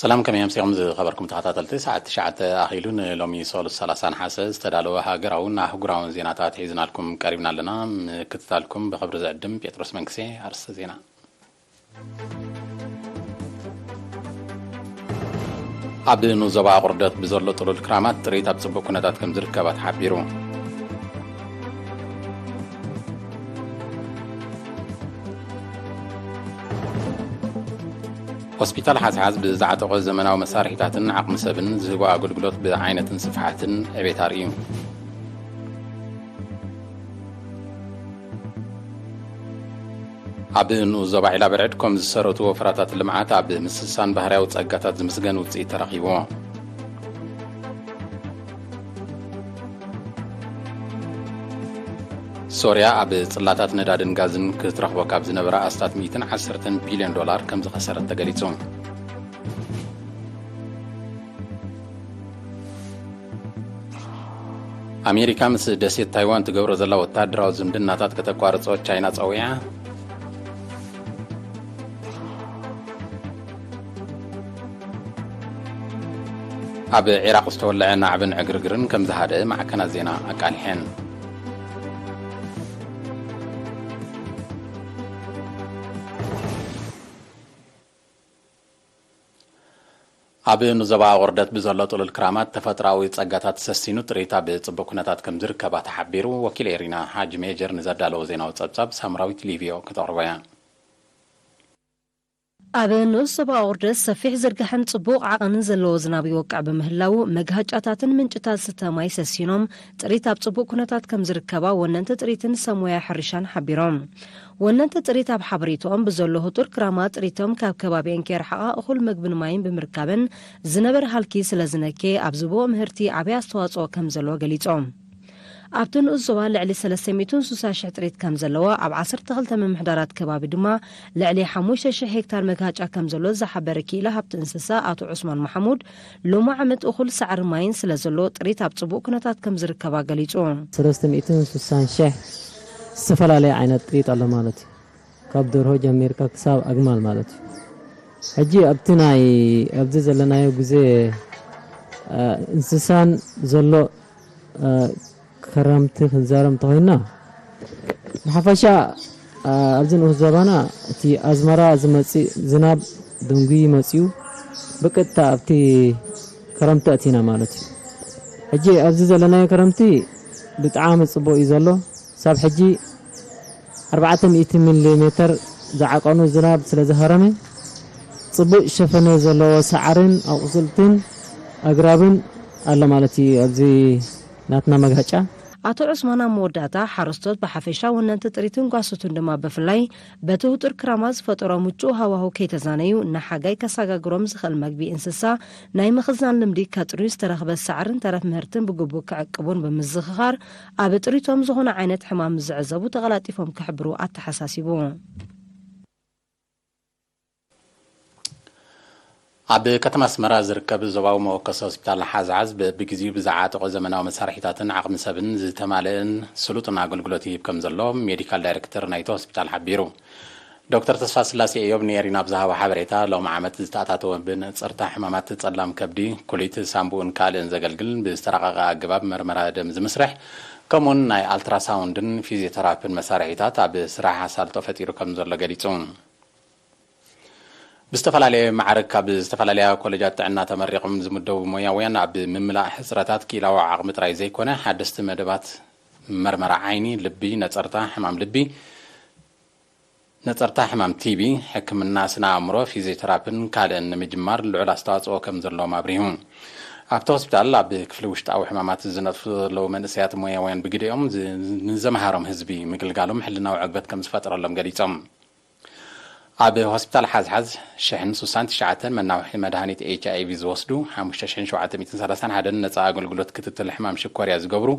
ሰላም፣ ከመይ ኣምሲኹም ዝኸበርኩም ተኸታተልቲ? ሰዓት ትሽዓተ ኣኺሉ፣ ንሎሚ ሰሉስ ሰላሳ ነሓሰ ዝተዳለወ ሃገራውን ኣህጉራውን ዜናታት ሒዝናልኩም ቀሪብና ኣለና። ምክትታልኩም ብኽብሪ ዝዕድም ጴጥሮስ መንግስቴ። ኣርእስተ ዜና። ኣብ ንኡስ ዞባ ኣቑርደት ብዘሎ ጥሉል ክራማት ጥሪት ኣብ ጽቡቕ ኩነታት ከም ዝርከባ ተሓቢሩ። ሆስፒታል ሓዝሓዝ ብዝዓጠቖ ዘመናዊ መሳርሒታትን ዓቕሚ ሰብን ዝህቦ ኣገልግሎት ብዓይነትን ስፍሓትን ዕቤት ኣርእዩ። ኣብ ንኡስ ዞባ ዒላ በርዕድ ኮም ዝሰረቱ ወፈራታት ልምዓት ኣብ ምስሳን ባህርያዊ ጸጋታት ዝምስገን ውጽኢት ተረኺቡ። ሶርያ ኣብ ጽላታት ነዳድን ጋዝን ክትረኽቦ ካብ ዝነበራ ኣስታት ሚእትን ዓሰርተን ቢልዮን ዶላር ከም ዝኸሰረት ተገሊጹ። ኣሜሪካ ምስ ደሴት ታይዋን ትገብሮ ዘላ ወታደራዊ ዝምድናታት ከተቋርጾ ቻይና ጸዊዓ። ኣብ ዒራቕ ዝተወለዐ ናዕብን ዕግርግርን ከም ዝሃደ ማዕከናት ዜና ኣቃሊሐን። ኣብ ንዞባ ኣቑርደት ብዘሎ ጥሉል ክራማት ተፈጥሮኣዊ ጸጋታት ሰሲኑ ጥሪት ኣብ ጽቡቕ ኩነታት ከም ዝርከባ ተሓቢሩ። ወኪል ኤሪና ሓጅ ሜጀር ንዘዳለዎ ዜናዊ ጸብጻብ ሳምራዊት ሊቪዮ ክተቕርቦ እያ። ኣብ ንኡስ ዞባ ኣቑርደት ሰፊሕ ዝርጋሐን ጽቡቕ ዓቐንን ዘለዎ ዝናብ ይወቅዕ ብምህላዉ፣ መግሃጫታትን ምንጭታት ዝስተ ማይ ሰሲኖም፣ ጥሪት ኣብ ጽቡቕ ኩነታት ከም ዝርከባ ወነንቲ ጥሪትን ሰብ ሞያ ሕርሻን ሓቢሮም። ወነንቲ ጥሪት ኣብ ሓበሬትኦም፣ ብዘሎ ህጡር ክራማ ጥሪቶም ካብ ከባቢአን ከይረሓቓ እኹል መግብን ማይን ብምርካበን ዝነበረ ሃልኪ ስለ ዝነኬ፣ ኣብ ዝቦ ምህርቲ ዓብዪ ኣስተዋጽኦ ከም ዘለዎ ገሊጾም። ኣብቲ ንኡስ ዞባ ልዕሊ ሰለስተ ሚእትን ስሳን ሽሕ ጥሪት ከም ዘለዎ ኣብ ዓሰርተ ክልተ ምምሕዳራት ከባቢ ድማ ልዕሊ ሓሙሽተ ሽሕ ሄክታር መግሃጫ ከም ዘሎ ዝሓበረ ክኢላ ሃብቲ እንስሳ ኣቶ ዑስማን ማሕሙድ፣ ሎሚ ዓመት እኹል ሳዕሪ ማይን ስለ ዘሎ ጥሪት ኣብ ጽቡቕ ኩነታት ከም ዝርከባ ገሊጹ። ሰለስተ ሚእትን ስሳን ሽሕ ዝተፈላለየ ዓይነት ጥሪት ኣሎ ማለት እዩ። ካብ ደርሆ ጀሚርካ ክሳብ ኣግማል ማለት እዩ። ሕጂ ኣብቲ ናይ ኣብዚ ዘለናዮ ግዜ፣ እ፣ እንስሳን ዘሎ፣ እ፣ ክረምቲ ክንዛረብ እንተኾይንና፣ ብሓፈሻ፣ እ፣ ኣብዚ ንኡስ ዞባና እቲ ኣዝመራ ዝመጽእ ዝናብ ድንጉይ መጽዩ ብቀጥታ ኣብቲ ክረምቲ ኣቲና ማለት እዩ። ሕጂ ኣብዚ ዘለናዮ ክረምቲ ብጣዕሚ ጽቡቕ እዩ ዘሎ። ሳብ ሕጂ ኣርባዕተ ሚእቲ ሚሊ ሜተር ዝዓቐኑ ዝናብ ስለ ዝኸረመ፣ ጽቡቕ ሸፈነ ዘለዎ ሳዕርን ኣቑጽልትን ኣግራብን ኣሎ ማለት እዩ ኣብዚ ናትና መግሃጫ። ኣቶ ዑስማን ኣብ መወዳእታ፣ ሓረስቶት ብሓፈሻ፣ ወነንቲ ጥሪትን ጓሶትን ድማ ብፍላይ፣ በቲ ህጡር ክራማት ዝፈጠሮ ምቹእ ሃዋህው ከይተዛነዩ፣ ንሓጋይ ከሰጋግሮም ዝኽእል መግቢ እንስሳ ናይ ምኽዛን ልምዲ ከጥርዩ፣ ዝተረኽበ ሳዕርን ተረፍ ምህርትን ብግቡእ ክዕቅቡን ብምዝኽኻር፣ ኣብ ጥሪቶም ዝኾነ ዓይነት ሕማም ምስ ዝዕዘቡ ተቐላጢፎም ክሕብሩ ኣተሓሳሲቡ። ኣብ ከተማ ኣስመራ ዝርከብ ዞባዊ መወከሲ ሆስፒታል ሓዝሓዝ በብግዜኡ ብዝዓጠቖ ዘመናዊ መሳርሒታትን ዓቕሚ ሰብን ዝተማልአን ስሉጥን ኣገልግሎት ይህብ ከም ዘሎ ሜዲካል ዳይሬክተር ናይቲ ሆስፒታል ሓቢሩ። ዶክተር ተስፋስላሴ እዮብ ንኤሪና ብዝሃቦ ሓበሬታ፣ ሎሚ ዓመት ዝተኣታተወ ብነጸርታ ሕማማት ጸላም ከብዲ፣ ኩሊት፣ ሳምቡእን ካልእን ዘገልግል ብዝተራቐቐ ኣገባብ መርመራ ደም ዝምስርሕ፣ ከምኡውን ናይ ኣልትራሳውንድን ፊዚዮተራፒን መሳርሒታት ኣብ ስራሕ ኣሳልጦ ፈጢሩ ከም ዘሎ ገሊጹ። ብዝተፈላለየ ማዕርግ ካብ ዝተፈላለያ ኮሌጃት ጥዕና ተመሪቖም ዝምደቡ ሞያውያን ኣብ ምምላእ ሕጽረታት ክኢላዊ ዓቕሚ ጥራይ ዘይኮነ፣ ሓደስቲ መደባት መርመራ ዓይኒ፣ ልቢ፣ ነጸርታ፣ ሕማም ልቢ፣ ነጸርታ ሕማም ቲቢ፣ ሕክምና ስነ ኣእምሮ፣ ፊዚዮተራፒን ካልእን ንምጅማር ልዑል ኣስተዋጽኦ ከም ዘለዎም ኣብሪሁ። ኣብቲ ሆስፒታል ኣብ ክፍሊ ውሽጣዊ ሕማማት ዝነጥፉ ዘለዉ መንእሰያት ሞያውያን ብግዲኦም ዝ-፣ ንዘምሃሮም ህዝቢ ምግልጋሎም ሕልናዊ ዕግበት ከም ዝፈጥረሎም ገሊጾም። ኣብ ሆስፒታል ሓዝሓዝ ሽሕን ስሳን ትሽዓተን መናውሒ መድሃኒት ኤች ኣይ ቪ ዝወስዱ፣ ሓሙሽተ ሽሕን ሸውዓተ ሚእትን ሰላሳን ሓደን ነጻ ኣገልግሎት ክትትል ሕማም ሽኮርያ ዝገብሩ፣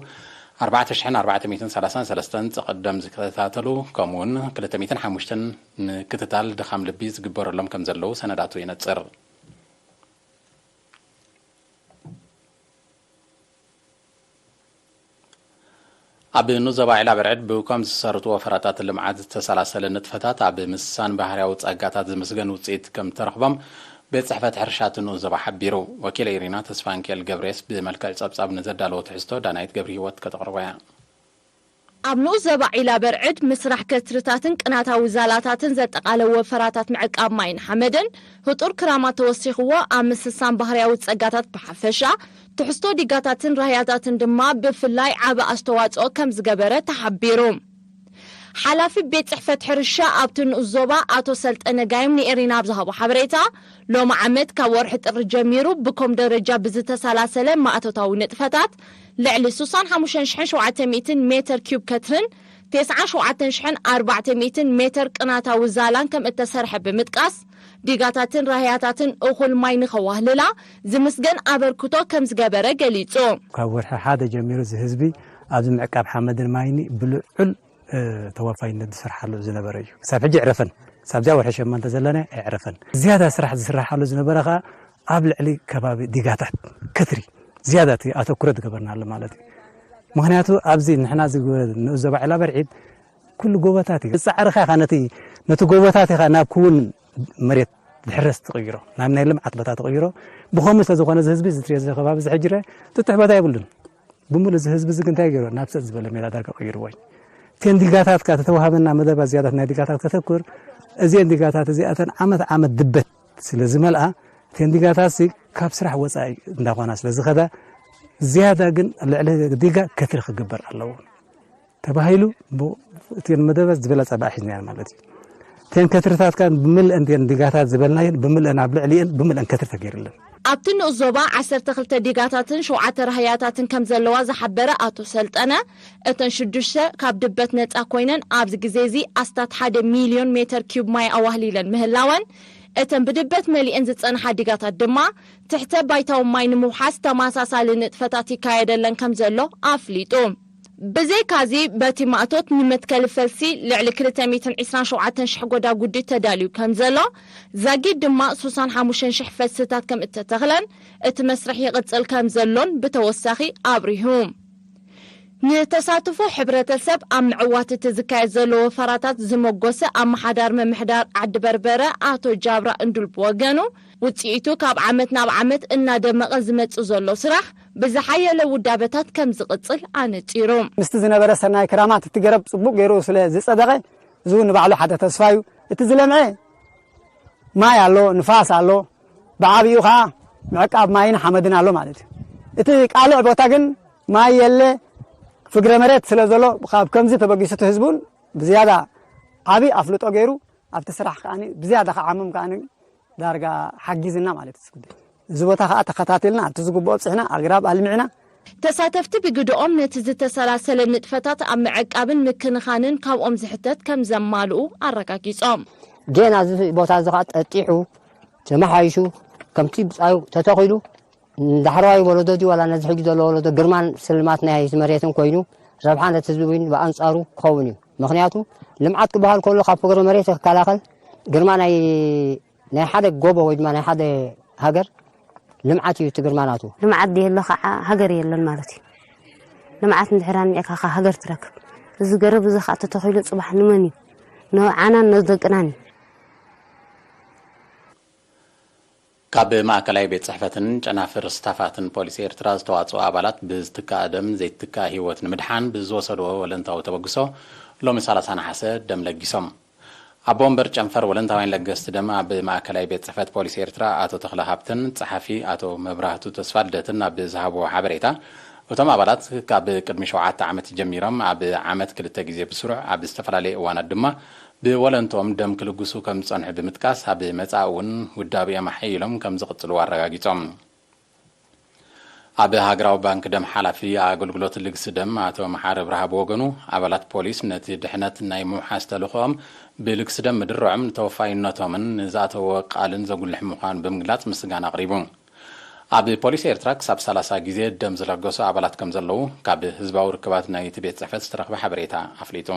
ኣርባዕተ ሽሕን ኣርባዕተ ሚእትን ሰላሳን ሰለስተን ጸቕዲ ደም ዝከታተሉ፣ ከምኡውን ክልተ ሚእትን ሓሙሽተን ምክትታል ድኻም ልቢ ዝግበረሎም ከም ዘለዉ ሰነዳቱ የነጽር። ኣብ ንዞባ ዒላ በርዕድ ብኮም ዝሰርቱ ወፈራታት ልምዓት ዝተሰላሰለ ንጥፈታት ኣብ ምስሳን ባህርያዊ ጸጋታት ዝምስገን ውጽኢት ከም ተረኽቦም ቤት ጽሕፈት ሕርሻ እቲ ንኡስ ዞባ ሓቢሩ። ወኪለ ኢሪና ተስፋንኪኤል ገብሬስ ብመልክዕ ጸብጻብ ንዘዳለዎ ትሕዝቶ ዳናይት ገብረ ህይወት ከተቕርቦ እያ። ኣብ ንኡስ ዞባ ዒላ በርዕድ ምስራሕ ከትርታትን ቅናታዊ ዛላታትን ዘጠቓለለ ወፈራታት ምዕቃብ ማይን ሓመድን ህጡር ክራማት ተወሲኽዎ ኣብ ምስሳን ባህርያዊ ጸጋታት ብሓፈሻ ትሕዝቶ ዲጋታትን ራህያታትን ድማ ብፍላይ ዓቢ ኣስተዋጽኦ ከም ዝገበረ ተሓቢሩ። ሓላፊ ቤት ጽሕፈት ሕርሻ ኣብቲ ንኡስ ዞባ ኣቶ ሰልጠነ ጋይም ንኤሪና ኣብ ዝሃቦ ሓበሬታ፣ ሎሚ ዓመት ካብ ወርሒ ጥሪ ጀሚሩ ብኮም ደረጃ ብዝተሰላሰለ ማእቶታዊ ንጥፈታት ልዕሊ ስሳን ሓሙሽተን ሽሕን ሸውዓተ ሚእትን ሜተር ኪዩብ ከትርን ተስዓን ሸውዓተን ሽሕን ኣርባዕተ ሚእትን ሜተር ቅናታዊ ዛላን ከም እተሰርሐ ብምጥቃስ፣ ዲጋታትን ራህያታትን እኹል ማይ ንኸዋህልላ ዝምስገን ኣበርክቶ ከም ዝገበረ ገሊጹ። ካብ ወርሒ ሓደ ጀሚሩ እዚ ህዝቢ ኣብዚ ምዕቃብ ሓመድን ማይን ብልዑል ተወፋይነት ዝስርሓሉ ዝነበረ እዩ። ክሳብ ሕጂ ይዕረፈን፣ ክሳብ እዚኣ ወርሒ ሸሞንተ ዘለና ኣይዕረፈን። ዝያዳ ስራሕ ዝስርሓሉ ዝነበረ ከዓ ኣብ ልዕሊ ከባቢ ዲጋታት ከትሪ ዝያዳ እቲ ኣተኩሮ ዝገበርናሉ ማለት እዩ። ምክንያቱ ኣብዚ ንሕና እዚ ንኡስ ዞባ ዒላ በርዒድ ኩሉ ጎቦታት እዩ። ፃዕርኻ ኢኻ ነቲ ነቲ ጎቦታት ኢኻ ናብ ክውን መሬት ዝሕረስ ትቕይሮ፣ ናብ ናይ ልምዓት ቦታ ትቕይሮ። ብኸምኡ ስለ ዝኾነ እዚ ህዝቢ እዚ ትሪኦ እዚ ከባቢ እዚ ሕጂ ርአ ጥጡሕ ቦታ የብሉን። ብምሉእ እዚ ህዝቢ እዚ ግን እንታይ ገይሩ ናብ ሰጥ ዝበለ ሜዳ ዳርጋ ቀይርዎ እዩ። እተን ዲጋታት ከኣ ተተዋሃበና መደባት ዝያዳት ናይ ዲጋታት ከተኩር እዚአን ዲጋታት እዚኣተን ዓመት ዓመት ድበት ስለ ዝመልኣ እተን ዲጋታት ሲ ካብ ስራሕ ወፃኢ እንዳኾና ስለ ዝኸዳ ዝያዳ ግን ልዕሊ ዲጋ ከትሪ ክግበር ኣለዎ ተባሂሉ እተን መደባት ዝበለፀ ብኣ ሒዝናየን ማለት እዩ። እተን ከትርታት ከኣ ብምልእን እተን ዲጋታት ዝበልናየን ብምልእን ኣብ ልዕሊእን ብምልእን ከትሪ ተገይሩለን። ኣብቲ ንኡስ ዞባ ዓሰርተ ክልተ ዲጋታትን ሸውዓተ ራህያታትን ከም ዘለዋ ዝሓበረ ኣቶ ሰልጠነ፣ እተን ሽዱሽተ ካብ ድበት ነጻ ኮይነን ኣብዚ ግዜ እዚ ኣስታት ሓደ ሚልዮን ሜተር ኪዩብ ማይ ኣዋህሊለን ምህላወን፣ እተን ብድበት መሊኤን ዝጸንሓ ዲጋታት ድማ ትሕተ ባይታዊ ማይ ንምውሓስ ተመሳሳሊ ንጥፈታት ይካየደለን ከም ዘሎ ኣፍሊጡ። ብዘይካዚ በቲ ማእቶት ንመትከሊ ፈልሲ ልዕሊ ክልተ ሚእትን ዕስራን ሸውዓተን ሽሕ ጎዳጉዲ ተዳልዩ ከም ዘሎ፣ ዛጊድ ድማ ስሳን ሓሙሽተን ሽሕ ፈልስታት ከም እተተኽለን እቲ መስርሕ ይቕጽል ከም ዘሎን ብተወሳኺ ኣብሪሁ። ንተሳትፎ ሕብረተሰብ ኣብ ምዕዋት እቲ ዝካየድ ዘሎ ወፈራታት ዝመጎሰ ኣመሓዳሪ ምምሕዳር ዓዲ በርበረ ኣቶ ጃብራ እንዱል ብወገኑ፣ ውጽኢቱ ካብ ዓመት ናብ ዓመት እናደመቐ ዝመጽእ ዘሎ ስራሕ ብዝሓየለ ውዳበታት ከም ዝቕጽል ኣነጺሩ። ምስቲ ዝነበረ ሰናይ ክራማት እቲ ገረብ ጽቡቕ ገይሩ ስለ ዝጸደቐ እዚ እውን ንባዕሉ ሓደ ተስፋ እዩ። እቲ ዝለምዐ ማይ ኣሎ፣ ንፋስ ኣሎ፣ ብዓብኡ ኸዓ ምዕቃብ ማይን ሓመድን ኣሎ ማለት እዩ። እቲ ቃልዕ ቦታ ግን ማይ የለ፣ ፍግረ መሬት ስለ ዘሎ ካብ ከምዚ ተበጊሱ እቲ ህዝቢ እውን ብዝያዳ ዓብዪ ኣፍልጦ ገይሩ ኣብቲ ስራሕ ከዓኒ ብዝያዳ ክዓምም ከዓኒ ዳርጋ ሓጊዝና ማለት እዩ። እዚ ጉዳይ እዚ ቦታ ከዓ ተኸታቲልና ኣብቲ ዝግብኦ ኣብፅሕና ኣግራብ ኣልሚዕና ተሳተፍቲ ብግደኦም ነቲ ዝተሰላሰለ ንጥፈታት ኣብ ምዕቃብን ምክንኻንን ካብኦም ዝሕተት ከም ዘማልኡ ኣረጋጊጾም። ጌና እዚ ቦታ እዚ ከዓ ጠጢሑ ተመሓይሹ ከምቲ ብፃዩ ተተኺሉ ንዳሕረዋይ ወለዶ ድዩ ዋላ ነዚ ሕጂ ዘሎ ወለዶ ግርማን ስልማት ናይ እዚ መሬትን ኮይኑ ረብሓ ነቲ ህዝቢ እውን ብኣንፃሩ ክኸውን እዩ። ምክንያቱ ልምዓት ክበሃል ከሎ ካብ ፍግረ መሬት ክከላኸል ግርማ ናይ ናይ ሓደ ጎቦ ወይ ድማ ናይ ሓደ ሃገር ልምዓት እዩ እቲ ግርማ ናቱ። ልምዓት ደየሎ ከዓ ሃገር የለን ማለት እዩ። ልምዓት እንድሕር ኣኒኤካ ከዓ ሃገር ትረክብ። እዚ ገረብ እዚ ከዓ ተተኺሉ ፅባሕ ንመን እዩ? ንዓናን ንደቅናን እዩ። ካብ ማእከላይ ቤት ጽሕፈትን ጨናፍር ስታፋትን ፖሊስ ኤርትራ ዝተዋጽኡ ኣባላት ብዝትካእ ደም ዘይትካእ ህይወት ንምድሓን ብዝወሰድዎ ወለንታዊ ተበግሶ ሎሚ ሰላሳ ነሓሰ ደም ለጊሶም። ኣቦ ወንበር ጨንፈር ወለንታውያን ለገስቲ ደም ኣብ ማእከላይ ቤት ጽሕፈት ፖሊስ ኤርትራ ኣቶ ተኽለ ሃብተን ጸሓፊ ኣቶ መብራህቱ ተስፋልደትን ኣብ ዝሃብዎ ሓበሬታ፣ እቶም ኣባላት ካብ ቅድሚ ሸውዓተ ዓመት ጀሚሮም ኣብ ዓመት ክልተ ግዜ ብስሩዕ ኣብ ዝተፈላለየ እዋናት ድማ ብወለንትኦም ደም ክልግሱ ከም ዝጸንሑ ብምጥቃስ፣ ኣብ መጻኢ እውን ውዳቤኦም ኣሐይሎም ከም ዝቕጽልዎ ኣረጋጊጾም። ኣብ ሃገራዊ ባንክ ደም ሓላፊ ኣገልግሎት ልግሲ ደም ኣቶ መሓሪ ኣብርሃ ብወገኑ፣ ኣባላት ፖሊስ ነቲ ድሕነት ናይ ምውሓስ ተልእኾኦም ብልግሲ ደም ምድርዖም ንተወፋይነቶምን ንዝኣተውዎ ቃልን ዘጉልሕ ምዃኑ ብምግላጽ ምስጋና ኣቕሪቡ። ኣብ ፖሊስ ኤርትራ ክሳብ ሰላሳ ግዜ ደም ዝለገሱ ኣባላት ከም ዘለዉ ካብ ህዝባዊ ርክባት ናይቲ ቤት ጽሕፈት ዝተረኽበ ሓበሬታ ኣፍሊጡ።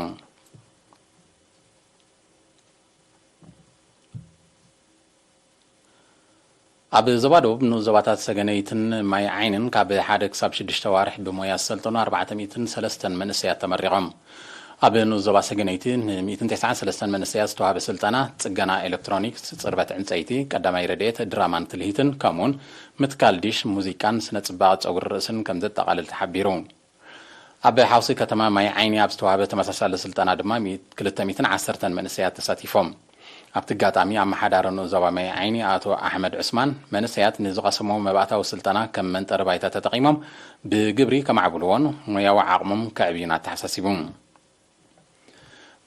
ኣብ ዞባ ደቡብ ንኡስ ዞባታት ሰገነይትን ማይ ዓይንን ካብ ሓደ ክሳብ ሽዱሽተ ኣዋርሕ ብሞያ ዝሰልጠኑ ኣርባዕተ ሚእትን ሰለስተን መንእሰያት ተመሪቖም። ኣብ ንዞባ ሰገነይቲ ን193 መንእሰያት ዝተዋህበ ስልጠና ጽገና ኤሌክትሮኒክስ፣ ጽርበት ዕንጸይቲ፣ ቀዳማይ ረድኤት፣ ድራማን ትልሂትን፣ ከምኡውን ምትካል ዲሽ፣ ሙዚቃን ስነ ጽባቐ ጸጉሪ ርእስን ከም ዘጠቓልል ተሓቢሩ። ኣብ ሓውሲ ከተማ ማይ ዓይኒ ኣብ ዝተዋህበ ተመሳሳሊ ስልጠና ድማ 210 መንእሰያት ተሳቲፎም። ኣብቲ ኣጋጣሚ ኣመሓዳሪ ንኡስ ዞባ ማይ ዓይኒ ኣቶ ኣሕመድ ዑስማን፣ መንእሰያት ንዝቐሰምዎ መባእታዊ ስልጠና ከም መንጠሪ ባይታ ተጠቒሞም ብግብሪ ከማዕብልዎን ሞያዊ ዓቕሞም ከዕብዩን ኣተሓሳሲቡ።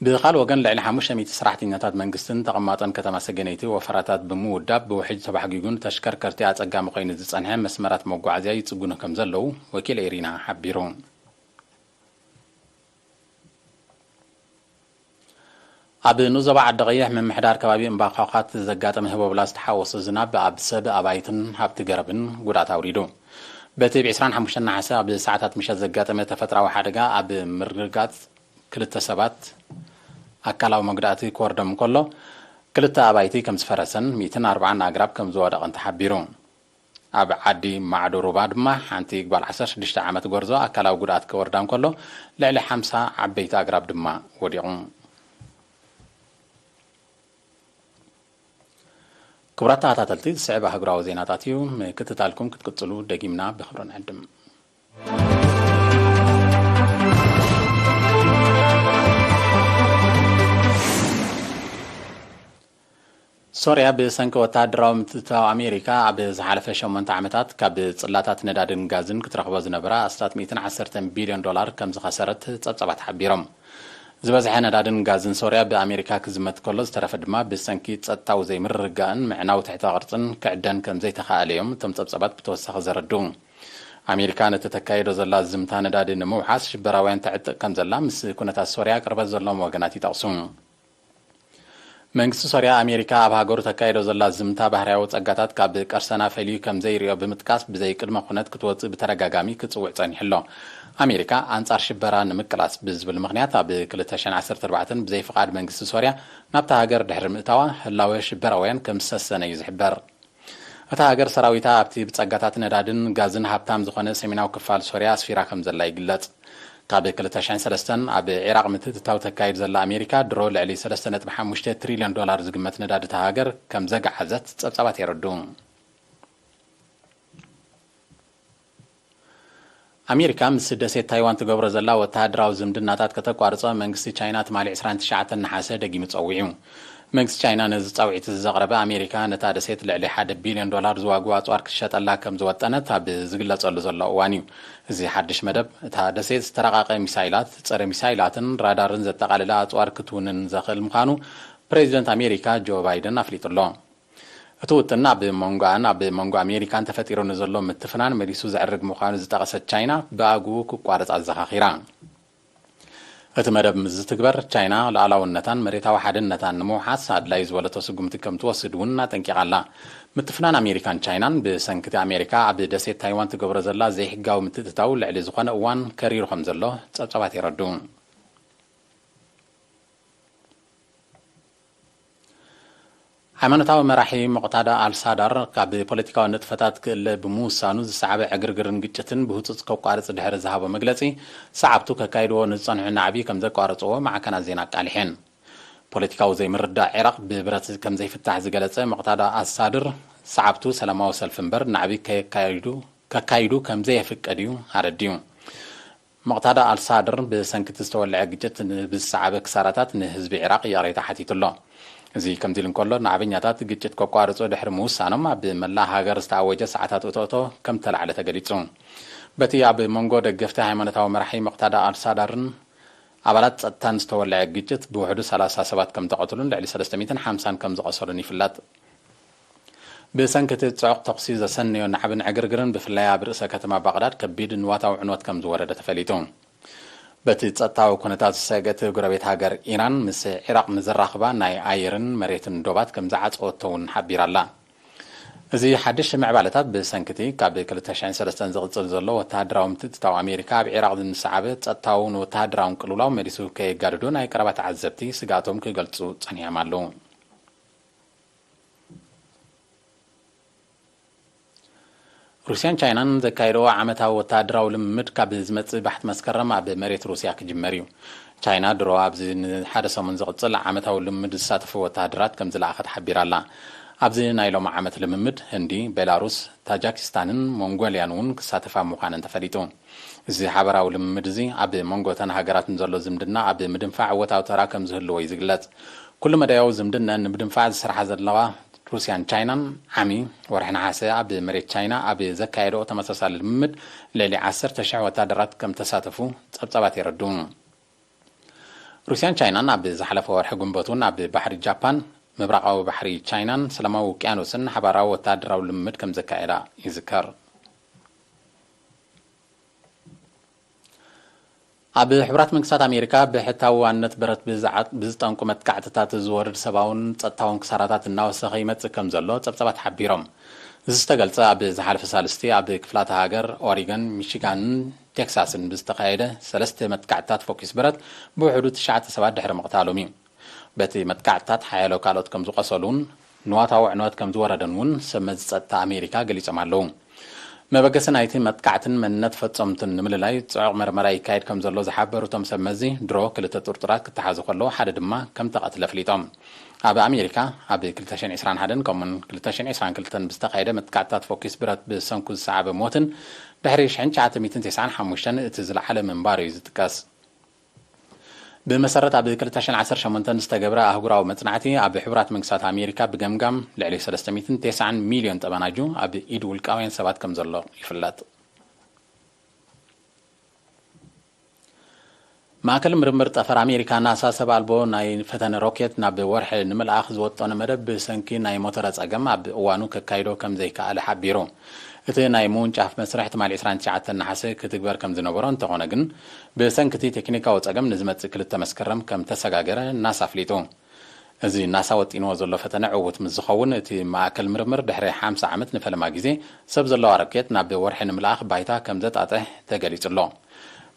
ብኻልእ ወገን፣ ልዕሊ ሓሙሽተ ሚእቲ ሰራሕተኛታት መንግስትን ተቐማጦን ከተማ ሰገነይቲ ወፈራታት ብምውዳብ ብውሕጅ ተባሕጒጉን ተሽከርከርቲ ኣጸጋሚ ኮይኑ ዝጸንሐ መስመራት መጓዓዝያ ይጽግኑ ከም ዘለዉ ወኪል ኤሪና ሓቢሩ። ኣብ ንዞባ ዓዲ ቀይሕ ምምሕዳር ከባቢ እምባኳዃት ዘጋጠመ ህቦብላ ዝተሓወሶ ዝናብ ኣብ ሰብ ኣባይትን ሃብቲ ገረብን ጉድኣት ኣውሪዱ። በቲ ብ25 ነሓሰ ኣብ ሰዓታት ምሸት ዘጋጠመ ተፈጥራዊ ሓደጋ ኣብ ምርግጋጽ ክልተ ሰባት ኣካላዊ መጉዳእቲ ክወርዶም እንከሎ፣ ክልተ ኣባይቲ ከም ዝፈረሰን ሚእትን ኣርባዓን ኣግራብ ከም ዝወደቐን ተሓቢሩ። ኣብ ዓዲ ማዕዶ ሩባ ድማ ሓንቲ ጓል ዓሰርተ ሽዱሽተ ዓመት ጎርዞ ኣካላዊ ጉድኣት ክወርዳ እንከሎ፣ ልዕሊ ሓምሳ ዓበይቲ ኣግራብ ድማ ወዲቑ። ክቡራት ተኸታተልቲ፣ ዝስዕብ ኣህጉራዊ ዜናታት እዩ። ምክትታልኩም ክትቅጽሉ ደጊምና ብኽብሪ ንዕድም። ሶርያ ብሰንኪ ወተሃደራዊ ምትእትታው ኣሜሪካ ኣብ ዝሓለፈ ሸሞንተ ዓመታት ካብ ጽላታት ነዳድን ጋዝን ክትረኽቦ ዝነበራ ኣስታት ሚእትን ዓሰርተን ቢልዮን ዶላር ከም ዝኸሰረት ጸብጻባት ሓቢሮም። ዝበዝሐ ነዳድን ጋዝን ሶርያ ብኣሜሪካ ክዝመት ከሎ፣ ዝተረፈ ድማ ብሰንኪ ጸጥታዊ ዘይምርግጋእን ምዕናው ትሕተ ቅርጽን ክዕደን ከም ዘይተኻእለ እዮም እቶም ጸብጻባት ብተወሳኺ ዘረድኡ። ኣሜሪካ ነቲ ተካይዶ ዘላ ዝምታ ነዳዲ ንምውሓስ ሽበራውያን ተዕጥቕ ከም ዘላ ምስ ኩነታት ሶርያ ቅርበት ዘለዎም ወገናት ይጠቕሱ። መንግስቲ ሶርያ፣ ኣሜሪካ ኣብ ሃገሩ ተካይዶ ዘላ ዝምታ ባህርያዊ ጸጋታት ካብ ቀርሰና ፈልዩ ከም ዘይርእዮ ብምጥቃስ፣ ብዘይ ቅድመ ኩነት ክትወጽእ ብተደጋጋሚ ክጽውዕ ጸኒሑ ኣሎ። ኣሜሪካ ኣንጻር ሽበራ ንምቅላስ ብዝብል ምኽንያት፣ ኣብ ክልተ ሽሕን ዓሰርተ ኣርባዕተን ብዘይ ፍቓድ መንግስቲ ሶርያ ናብታ ሃገር ድሕሪ ምእታዋ፣ ህላወ ሽበራውያን ከም ዝሰሰነ እዩ ዝሕበር። እታ ሃገር፣ ሰራዊታ ኣብቲ ብጸጋታት ነዳድን ጋዝን ሃብታም ዝኾነ ሰሜናዊ ክፋል ሶርያ ኣስፊራ ከም ዘላ ይግለጽ። ካብ ክልተ ሽሕን ሰለስተን ኣብ ዒራቕ ምትእትታው ተካይድ ዘላ ኣሜሪካ፣ ድሮ ልዕሊ ሰለስተ ነጥቢ ሓሙሽተ ትሪልዮን ዶላር ዝግመት ነዳዲ እታ ሃገር ከም ዘገዓዘት ጸብጻባት የረድኡ። ኣሜሪካ ምስ ደሴት ታይዋን ትገብሮ ዘላ ወተሃደራዊ ዝምድናታት ከተቋርጾ መንግስቲ ቻይና ትማሊ ዕስራን ትሽዓተን ነሓሰ ደጊሙ ጸዊዑ። መንግስቲ ቻይና ነዚ ጻውዒት እዚ ዘቕረበ፣ ኣሜሪካ ነታ ደሴት ልዕሊ ሓደ ቢልዮን ዶላር ዝዋግኡ ኣጽዋር ክትሸጠላ ከም ዝወጠነት ኣብ ዝግለጸሉ ዘሎ እዋን እዩ። እዚ ሓድሽ መደብ፣ እታ ደሴት ዝተራቐቐ ሚሳይላት፣ ጸረ ሚሳይላትን ራዳርን ዘጠቓለለ ኣጽዋር ክትውንን ዘኽእል ምዃኑ ፕሬዚደንት ኣሜሪካ ጆ ባይደን ኣፍሊጡ ኣሎ። እቲ ውጥን ኣብ መንጎኣን ኣብ መንጎ ኣሜሪካን ተፈጢሩ ንዘሎ ምትፍናን መሊሱ ዘዕርግ ምዃኑ ዝጠቐሰት ቻይና፣ ብኣግኡ ክቋረጽ ኣዘኻኺራ። እቲ መደብ ምስ ዝትግበር፣ ቻይና ሉዓላውነታን መሬታዊ ሓድነታን ንምውሓስ ኣድላዩ ዝበለቶ ስጉምቲ ከም ትወስድ እውን ኣጠንቂቓ ኣላ። ምትፍናን ኣሜሪካን ቻይናን፣ ብሰንኪ እቲ ኣሜሪካ ኣብ ደሴት ታይዋን ትገብሮ ዘላ ዘይሕጋዊ ምትእትታው፣ ልዕሊ ዝኾነ እዋን ከሪሩ ከም ዘሎ ጸብጻባት የረድኡ። ሃይማኖታዊ መራሒ ሙቕታዳ ኣልሳዳር ካብ ፖለቲካዊ ንጥፈታት ክእለ ብምውሳኑ ዝሰዓበ ዕግርግርን ግጭትን ብህጹጽ ከቋርጽ ድሕሪ ዝሃቦ መግለጺ፣ ሰዓብቱ ከካይድዎ ንዝጸንሑ ናዕቢ ከም ዘቋረጽዎ ማዕከናት ዜና ኣቃሊሐን። ፖለቲካዊ ዘይምርድዳእ ዒራቕ ብብረት ከም ዘይፍታሕ ዝገለጸ ሙቕታዳ ኣልሳድር፣ ሰዓብቱ ሰላማዊ ሰልፊ እምበር ናዕቢ ከየካይዱ፣ ከካይዱ ከም ዘየፍቅድ እዩ ኣረዲኡ። መቕታዳ ኣልሳድር፣ ብሰንኪ እቲ ዝተወልዐ ግጭት ብዝሰዓበ ክሳራታት ንህዝቢ ዒራቕ ይቕሬታ ሓቲቱ ኣሎ። እዚ ከምዚ ኢሉ እንከሎ፣ ናዕበኛታት ግጭት ከቋርጹ ድሕሪ ምውሳኖም፣ ኣብ መላእ ሃገር ዝተኣወጀ ሰዓታት እቶእቶ ከም ተላዕለ ተገሊጹ። በቲ ኣብ መንጎ ደገፍቲ ሃይማኖታዊ መራሒ መቕታዳ ኣልሳዳርን ኣባላት ጸጥታን ዝተወልዐ ግጭት፣ ብውሕዱ ሰላሳ ሰባት ከም ተቐትሉን ልዕሊ ሰለስተ ሚእትን ሓምሳን ከም ዝቐሰሉን ይፍለጥ። ብሰንኪ እቲ ጽዑቕ ተኹሲ ዘሰነዮ ናዕብን ዕግርግርን፣ ብፍላይ ኣብ ርእሰ ከተማ ባቕዳድ ከቢድ ንዋታዊ ዕንወት ከም ዝወረደ ተፈሊጡ። በቲ ጸጥታዊ ኩነታት ዝሰገት ጎረቤት ሃገር ኢራን፣ ምስ ዒራቕ ንዘራኽባ ናይ ኣየርን መሬትን ዶባት ከም ዝዓጸወቶ እውን ሓቢራ ኣላ። እዚ ሓድሽ ምዕባለታት፣ ብሰንኪ እቲ ካብ ክልተ ሽሕን ሰለስተን ዝቕጽል ዘሎ ወተሃደራዊ ምትእትታው ኣሜሪካ ኣብ ዒራቕ ዝሰዓበ ጸጥታውን ወተሃደራውን ቅልውላው መሊሱ ከየጋድዶ ናይ ቀረባ ተዓዘብቲ ስግኣቶም ክገልጹ ጸኒሖም ኣለዉ። ሩስያን ቻይናን ዘካየድኦ ዓመታዊ ወተሃደራዊ ልምምድ ካብ ዝመጽእ ባሕቲ መስከረም ኣብ መሬት ሩስያ ክጅመር እዩ። ቻይና ድሮ ኣብዚ ንሓደ ሰሙን ዝቕጽል ዓመታዊ ልምምድ ዝሳተፉ ወተሃደራት ከም ዝለኣኸት ሓቢራ ኣላ። ኣብዚ ናይ ሎሚ ዓመት ልምምድ ህንዲ፣ ቤላሩስ፣ ታጃኪስታንን ሞንጎልያን እውን ክሳተፋ ምዃነን ተፈሊጡ። እዚ ሓበራዊ ልምምድ እዚ ኣብ መንጎ እተን ሃገራት ንዘሎ ዝምድና ኣብ ምድንፋዕ እወታዊ ተራ ከም ዝህልዎ እዩ ዝግለጽ። ኩሉ መዳያዊ ዝምድና ንምድንፋዕ ዝሰርሓ ዘለዋ ሩስያን ቻይናን ዓሚ ወርሒ ነሓሰ ኣብ መሬት ቻይና ኣብ ዘካየደኦ ተመሳሳሊ ልምምድ ልዕሊ ዓሰርተ ሽሕ ወታደራት ከም ተሳተፉ ጸብጻባት የረድኡ። ሩስያን ቻይናን ኣብ ዝሓለፈ ወርሒ ግንቦት እውን ኣብ ባሕሪ ጃፓን፣ ምብራቓዊ ባሕሪ ቻይናን ሰላማዊ ውቅያኖስን ሓባራዊ ወታደራዊ ልምምድ ከም ዘካየዳ ይዝከር። ኣብ ሕቡራት መንግስታት ኣሜሪካ ብሕታዊ ዋንነት ብረት ብዝዓ-፣ ብዝጠንቁ መጥቃዕትታት ዝወርድ ሰብኣውን ጸጥታውን ክሳራታት እናወሰኸ ይመጽእ ከም ዘሎ ጸብጻባት ሓቢሮም። እዚ ዝተገልጸ ኣብ ዝሓለፈ ሳልስቲ ኣብ ክፍላተ ሃገር ኦሪገን፣ ሚሺጋንን ቴክሳስን ብዝተኻየደ ሰለስተ መጥቃዕትታት ፎኪስ ብረት ብውሕዱ ትሽዓተ ሰባት ድሕሪ ምቕታሎም እዩ። በቲ መጥቃዕትታት ሓያሎ ካልኦት ከም ዝቖሰሉን ንዋታዊ ዕንወት ከም ዝወረደን እውን ሰብ መዚ ጸጥታ ኣሜሪካ ገሊጾም ኣለዉ። መበገሲ ናይቲ መጥቃዕትን መንነት ፈጸምቱን ንምልላይ ጽዑቕ መርመራ ይካየድ ከም ዘሎ ዝሓበሩ እቶም ሰብ መዚ፣ ድሮ ክልተ ጥርጡራት ክተሓዙ ከለዉ ሓደ ድማ ከም ተቐትለ ኣፍሊጦም። ኣብ ኣሜሪካ ኣብ ክልተ ሽሕን ዕስራን ሓደን ከምኡውን ክልተ ሽሕን ዕስራን ክልተን ብዝተኻየደ መጥቃዕትታት ፎኪስ ብረት ብሰንኩ ዝሰዓበ ሞትን ድሕሪ ሽሕን ትሽዓተ ሚእትን ተስዓን ሓሙሽተን እቲ ዝለዓለ ምንባሩ እዩ ዝጥቀስ። ብመሰረት ኣብ ክልተ ሽሕን ዓሰርተ ሸሞንተን ዝተገብረ ኣህጉራዊ መጽናዕቲ፣ ኣብ ሕቡራት መንግስታት ኣሜሪካ ብገምጋም ልዕሊ ሰለስተ ሚእትን ተስዓን ሚልዮን ጠበናጁ ኣብ ኢድ ውልቃውያን ሰባት ከም ዘሎ ይፍለጥ። ማእከል ምርምር ጠፈር ኣሜሪካ ናሳ፣ ሰብ ኣልቦ ናይ ፈተነ ሮኬት ናብ ወርሒ ንምልኣኽ ዝወጠኖ መደብ ብሰንኪ ናይ ሞተረ ጸገም ኣብ እዋኑ ከካይዶ ከም ዘይከኣለ ሓቢሩ። እቲ ናይ ምውንጫፍ መስርሕ ትማሊ ዕስራን ትሽዓተን ነሓሰ ክትግበር ከም ዝነበሮ እንተኾነ ግን፣ ብሰንኪ እቲ ቴክኒካዊ ጸገም ንዝመጽእ ክልተ መስከረም ከም ተሰጋገረ ናሳ ኣፍሊጡ። እዚ ናሳ ወጢንዎ ዘሎ ፈተነ ዕዉት ምስ ዝኸውን፣ እቲ ማእከል ምርምር ድሕሪ ሓምሳ ዓመት ንፈለማ ግዜ ሰብ ዘለዋ ሮኬት ናብ ወርሒ ንምልኣኽ ባይታ ከም ዘጣጥሕ ተገሊጹ ኣሎ።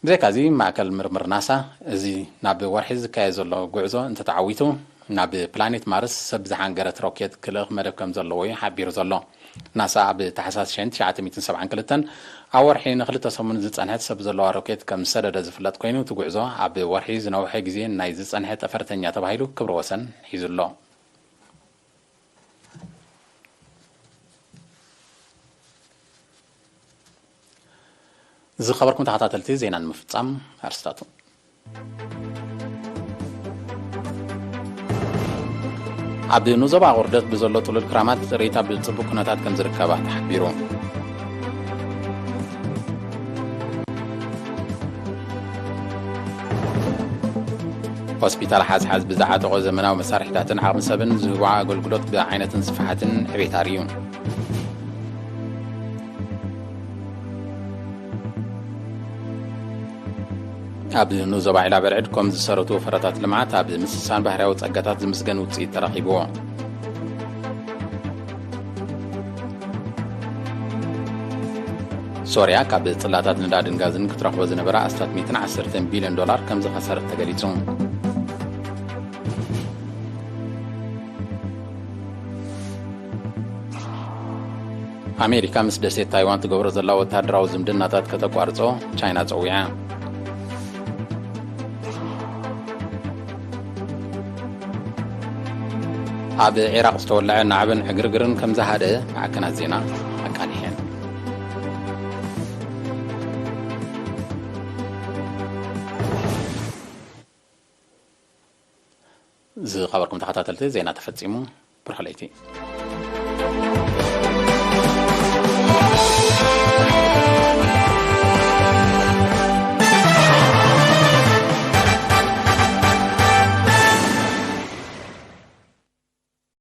ብዘይካዚ፣ ማእከል ምርምር ናሳ፣ እዚ ናብ ወርሒ ዝካየድ ዘሎ ጉዕዞ እንተተዓዊቱ፣ ናብ ፕላኔት ማርስ ሰብ ዝሓንገረት ሮኬት ክልእኽ መደብ ከም ዘለዎ እዩ ሓቢሩ ዘሎ። ናሳ ኣብ ታሕሳስ ሽሕን ትሽዓተ ሚእትን ሰብዓን ክልተን ኣብ ወርሒ ንኽልተ ሰሙን ዝጸንሐት ሰብ ዘለዋ ሮኬት ከም ዝሰደደ ዝፍለጥ ኮይኑ፣ እቲ ጉዕዞ ኣብ ወርሒ ዝነውሐ ግዜ ናይ ዝጸንሐ ጠፈርተኛ ተባሂሉ ክብረ ወሰን ሒዙ ኣሎ። ዝኸበርኩም ተኸታተልቲ፣ ዜና ንምፍጻም ኣርስታቱ። ኣብ ንዞባ ኣቑርደት ብዘሎ ጥሉል ክራማት፣ ጥሪት ኣብ ጽቡቕ ኩነታት ከም ዝርከባ ተሓቢሩ። ሆስፒታል ሓዝሓዝ ብዝዓጠቖ ዘመናዊ መሳርሒታትን ዓቕሚ ሰብን ዝህቦ ኣገልግሎት ብዓይነትን ስፍሓትን ዕቤት ኣርእዩ። ኣብ ንዞባ ዒላ በርዕድ ኮም ዝሰረቱ ወፈረታት ልምዓት ኣብ ምስሳን ባህርያዊ ጸጋታት ዝምስገን ውጽኢት ተረኺብዎ። ሶርያ ካብ ጽላታት ነዳድን ጋዝን ክትረኽቦ ዝነበራ ኣስታት ሚእትን ዓሰርተን ቢልዮን ዶላር ከም ዝኸሰረት ተገሊጹ። ኣሜሪካ ምስ ደሴት ታይዋን ትገብሮ ዘላ ወተሃደራዊ ዝምድናታት ከተቋርጾ ቻይና ጸዊዓ። ኣብ ዒራቕ ዝተወልዐ ናዕብን ዕግርግርን ከም ዝሃደ ማዕከናት ዜና ኣቃሊሐን። ዝኸበርኩም ተኸታተልቲ፣ ዜና ተፈጺሙ። ብሩኽ ለይቲ።